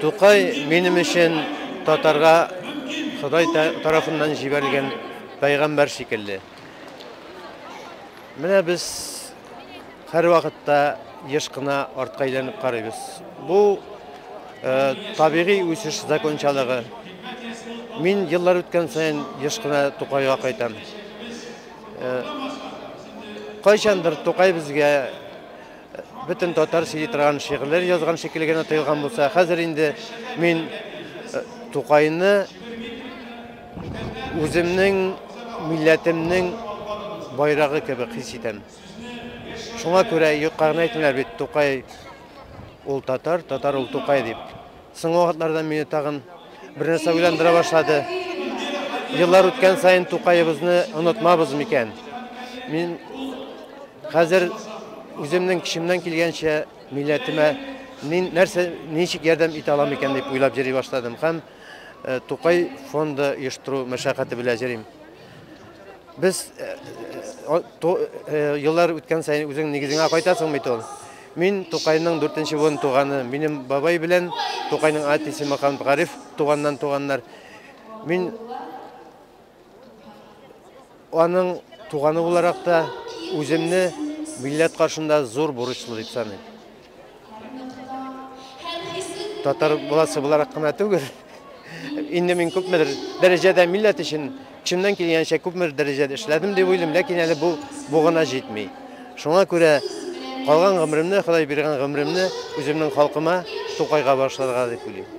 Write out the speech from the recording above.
Тукай минем өчен татарга Ходай тарафыннан җибәрелгән пәйгамбәр шикелле. Менә без һәрвакытта еш кына артка әйләнеп карыйбыз. Бу табигый үсеш закончалыгы. Мин еллар үткән саен еш кына Тукайга кайтам. Кайчандыр Тукай безгә бөтен татар сөйли торган шигырьләр язган шикелле генә тоелган булса, хәзер инде мин Тукайны үземнең милләтемнең байрагы кебек хис итәм. Шуңа күрә юкка гына әйтмиләр бит, Тукай ул татар, татар ул Тукай дип. Соңгы вакытларда мине тагын бер нәрсә уйландыра башлады. Еллар үткән саен Тукаебызны онытмабыз микән? Мин хәзер үземнең көчемнән килгәнчә милләтемә мин нәрсә, ничек ярдәм итә алам икән дип уйлап йөри башладым һәм Тукай фонды оештыру мәшәкате белән йөрим. Без еллар үткән саен үзең нигезеңә кайтасың бит ул. Мин Тукайның дүртенче буын туганы. Минем бабай белән Тукайның әтисе Мөхәммәт Гариф туганнан туганнар. Мин аның туганы буларак та үземне милләт каршында зур бурычлы дип саныйм. Татар баласы буларак кына түгел, инде мин күпмедер дәрәҗәдә милләт өчен көчемнән килгәнчә күпмедер дәрәҗәдә эшләдем дип уйлыйм, ләкин әле бу бу гына җитми. Шуңа күрә калган гомеремне, Ходай биргән гомеремне үземнең халкыма, Тукайга багышларга дип уйлыйм.